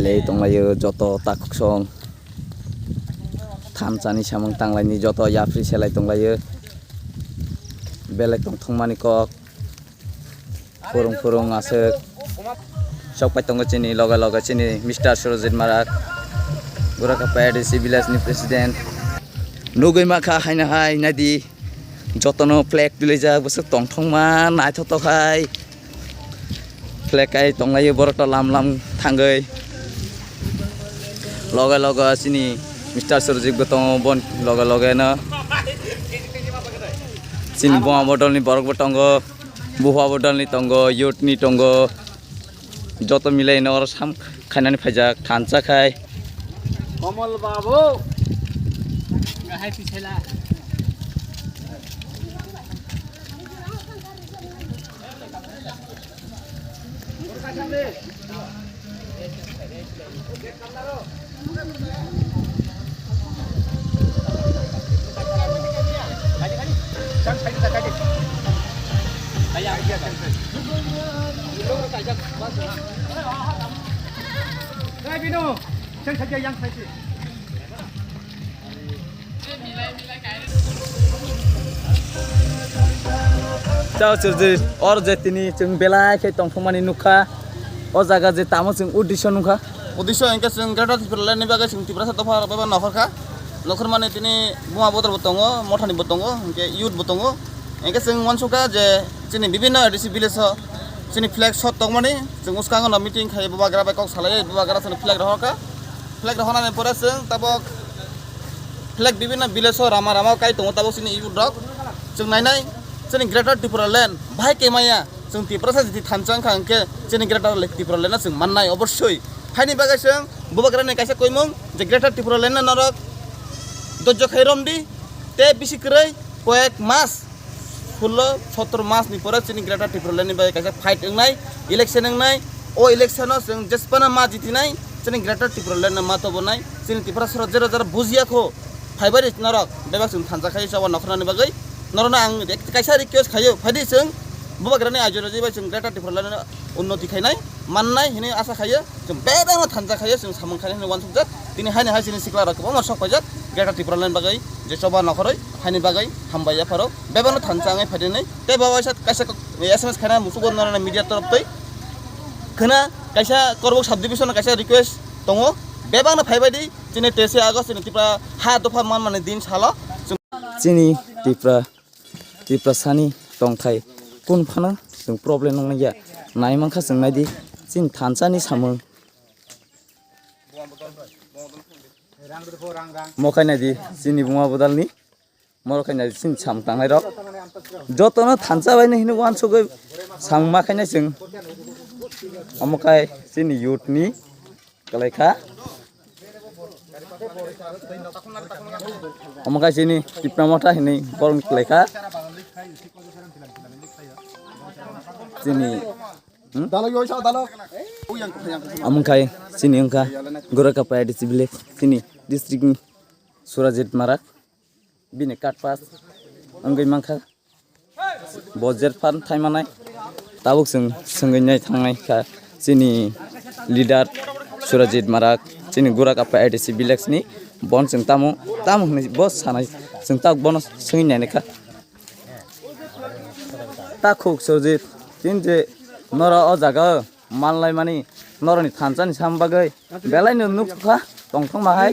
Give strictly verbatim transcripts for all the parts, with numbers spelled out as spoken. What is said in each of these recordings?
Lei tonglaio joto takhuk song thansa ni samung tanglaini joto yapri selai tonglaio. Belai tongthokmani kok. Phurung phurung aswk. Sok pai tongo chini loge loge chini Mister Surojit Marak. Gura kha pai A D C village ni president. Nugui ma kha haino hai naidi. Jotono flag tulijak bwswk tongthokma naithotok hai. Flag kai tonglaio borok to lam lam thangwi. Loge loge chini Mister Surojit bo tongo bon loge loge no. Chini buma bodol ni borok bo tongo. Buha bodol ni tongo, youth ni tongo. Joto milai no oro sam khainani phaijak thansa khai. Komol babu. Gahai pisela. Chao chwrwdi, or je tini chwng belai khe tongthokmani nukha. O jaga je tamo chwng uddesyo nukha. Uddesyo hwnkhe chwng Greater Tipraland ni bagwi chwng Tiprasa dopha rok bai nokhorkha. Nokhormani tini buma bodol bo tongo, mothani bo tongo, hwnkhe youth bo tongo. Hwnkhe chwng uansukha je chini bibinno A D C village o chini flag shot tongmani, chwng uskango no meeting khai bubagra bai kok salai bubagra chini flag rohorkha. Flag rohornani pore chwng tabok flag bibinno village o rama rama kai tongo tabok chini youth rok. Chwng nainai chini Greater Tipraland bahai kemaya chwng Tiprasa jiti thansa wngkha hwnkhe chini Greater Tipraland no chwng mannai obossoi. Haini bagwi chwng bubagrani kaisa koimung je Greater Tipraland no norok dojjo khai romdi tei bisi kwrwi koyek mas, sullo sotro mas ni pore chini Greater Tipraland ni bagwi kaisa fight wngnai, election wngnai. O election o chwng jesphano ma jitinai, chini Greater Tipraland no ma tobonai, chini Tiprasa rok jero jero bujiya kho, phaibai norok bebak chwng thansa khai chaba nokhornani bagwi. Norokno ang ek-, kaisa request khaio, phaidi chwng bubagrani ideology bai chwng Greater Tipraland no unnoti khainai, mannai hinwi asa khaio. Chwng bebakno thansa khaio, chwng samung khainai hinwi uansukjak. Tini haini hai chini sikla rok kwbangma sok paijak Greater Tipraland bagwi, je choba nokhorwi haini bagwi hambai yapharo bebakno thansa wngwi phaidi hinwi tei bo waisa kaisa kok S M S khaina musugo norokni media torop twi khwna kaisa Korbuk subdivision kaisa request tongo, bebakno phaibaidi chini teise August chini Tripura ha dopha manmani din salo. Chini Tripura, Tiprasani tongthai kun phano chwng problem nangya nai mankha chwng naidi chini thansani samung. Mokhai naidi chini buma bodolni. Moro khaina sin sam tangnai rok jotono thansa bai no hino uansugwi sam ma khaina chwng omo khai chini youth ni kwlai kha omo khai chini Tipra Motha hinwi borok kwlai kha chini hmm? Omo khai chini wngkha Gurakapai A D C village chini district ni Surajit Marak. Bini card pass wngwi mankha. Bo jer phan thaimanai. Tabuk chwng swngwi nai thangnai kha chini leader Surajit Marak, chini Gurakapai A D C village ni. Bon chwng tamo, tamo hwnwi bo sanai, chwng tabuk bono swngwi nainai kha. Takhuk Surajit, tin je noro o jaga o manlaimani noroni thansani sam bagwi belai no nukha tongthokma hai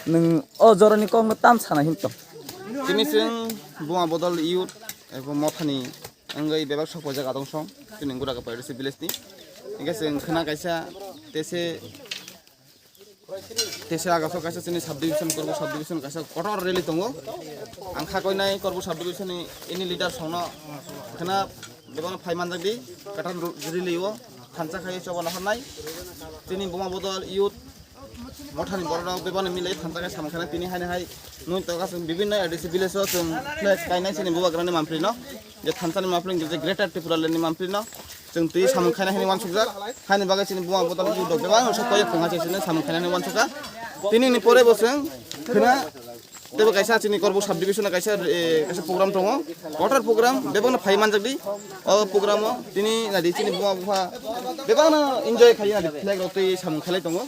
nwng o jorani kokno tam sana him tong. Tini chwng buma bodol youth ebo mothani wngwi bebak sok paijak adong song chini Gurakapai A D C village ni. Hingke chwng khwna kaisa tese tese agaso kaisa chini subdivision korbo subdivision kaisa kotor rally tongo. Ang kha koinai korbo subdivision ni ini leader songno khwna bebakno phai manjak di kwtal rally o thansa khai choba nahornai chini buma bodol youth mothani borok rok bebakno milai thansa khai samung khainai tini haino hai nui toka chwng bibinno A D C village o chwng flag kainai chini bubagrani mampli no je thansa ni mampli je Greater Tipraland ni mampli no chwng twi samung khainai hinwi uansukjak haini bagwi chini buma bodol youth rok bebakno sok koyok thwngha chini samung khainai hinwi uansukha tini ni pore bo chwng khwna Tebo kaisa chini Korbuk subdivision kaisa, eh, kaisa program tongo. Water program bebakno phai manjak di. O program o tini nadi chini buma bupha bebakno enjoy khai nadi flag rok twi samung khlai tongo.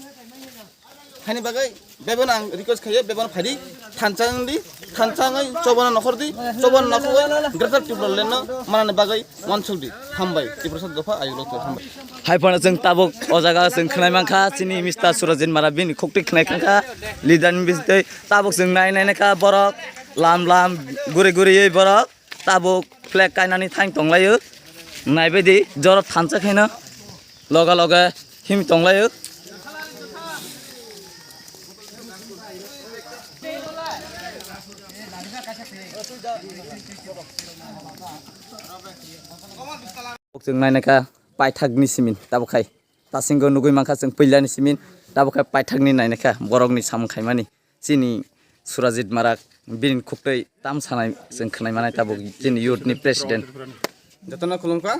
Haini bagwi bebakno ang request khayo, bebakno phai di. Thansa wng di, thansa wngwi chobana nokhor di, chobana nokhor Greater Tipraland no manani bagwi wansuk di. Hambai, Tiprasa dopha ayuk lok hambai. Hai phano chwng tabuk o jaga chwng khwnai mankha, chini Mister Surajit Mara bini khukti khwnai kha leader ni bisingtwi. Tabuk chwng nai nai kha borok lam lam guri guri borok tabuk flag kainani thang tonglaio. Naibaidi joro thansa khaino loga loga him tonglaio. Chwng nainakha paithakni simin tabuk khai. Tasingo nugui mankha chwng puilani simin tabuk khai paithakni nainakha borokni samung khaimani. Chini Surajit Marak bini khuktwi tam sanai chwng khwnai manai tabuk chini youth ni president. Jotono khulumkha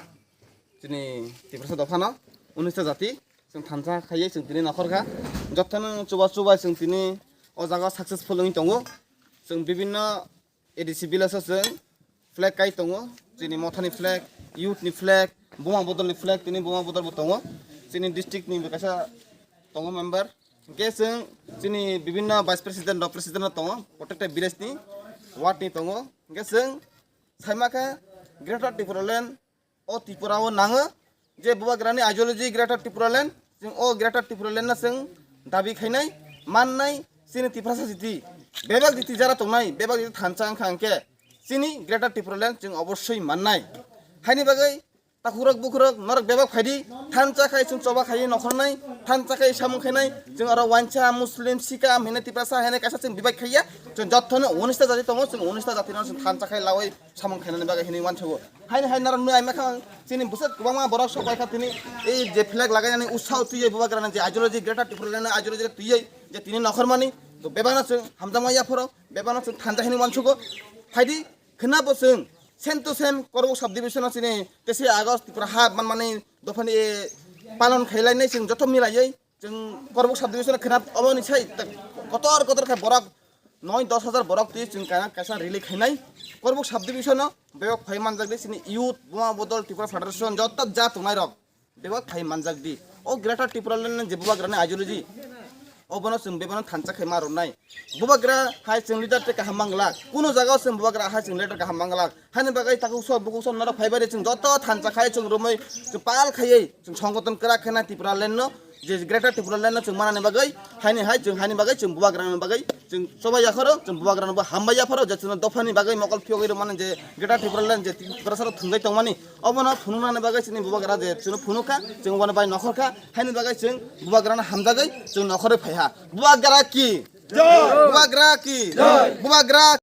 chini Tiprasa dophano unista jati chwng thansa khaiye chwng tini nokhorkha. Jotono chuba chubai chwng tini o jaga successful wngwi tongo. Chwng bibinno A D C village o chwng flag kai tongo, chini mothani flag, youth ni flag, buma bodol ni flag, tini buma bodol bo tongo, chini district ni bo kaisa tongo member, hwnkhe chwng chini bibinno vice president rok president rok tongo, protected village ni ward ni tongo, hwnkhe chwng saimakha Greater Tipraland o Tripura o nango je bubagrani ideology Greater Tipraland, chwng o Greater Tipraland no chwng dabi khainai, mannai, chini Tiprasa jiti, bebak jiti jara tongnai, bebak jiti thansa wngkha hwnkhe chini Greater Tipraland chwng obossoi mannai. Haini bagwi takhukrok bukhukrok norok bebak phaidi, thansa khai chwng choba khaiwi nokhornai, thansa khai samung khainai, chwng oro wansa, Muslim, Sikh hinwi Tiprasa hinwi kaisa chwng divide khaiya, chwng jotono unista jati tongo, chwng unista jatino chwng thansa khai lawi samung khainani bagwi hinwi uansukgo. Haini hai norok nui aima kha chini bwswk kwbangma borok sok bai kha tini ei je flag lagai nani usaho twiwi bubagrani je ideology Greater Tipraland ideology twiwi je tini nokhormani to bebakno chwng hamjakma yaphoro bebakno chwng thansa hinwi uansukgo. Phaidi khwna bo chwng same to same Korbuk subdivision o chini teisai August Tripura ha manmani dophani palon khailainai chwng joto milaiwi. Chwng Korbuk subdivision khwna oboni sai kotor kotor khe borok noi dos hajar borok twi chwng kaisa rally khainai. Korbuk subdivision o bebak phai manjak di chini youth, buma bodol, Tripura Federation joto ja tongnai rok bebak phai manjak di. O Greater Tipraland je bubagrani ideology obono chwng bebakno thansa khai ma rwnai. Bubagra hai chwng leader tei kaham manglak. Kuno jaga o chwng bubagra hai chwng leader kaham manglak. Haini bagwi takhuk sok bukhuk sok norok phaibai de chwng joto thansa khai chwng romwi chwng pal khaiwi chwng songgoton kwrak khe na Tipraland no je Greater Tipraland no chwng manani bagwi haini hai chwng haini bagwi chwng bubagrani bagwi chwng chobai yakhoro chwng bubagrano bo hambai yaphoro je chwngno dophani bagwi mokol phiyogwi rwmani je Greater Tipraland je Tiprasa rok thwngjak tongmani obono phunuknani bagwi chini bubagra je chwngno phunukha chwng obono bai nokhorkha haini bagwi chwng bubagrano hamjagwi chwng nokhorwi phaiha. Bubagra ki? Jai! Bubagra ki? Jai! Bubagra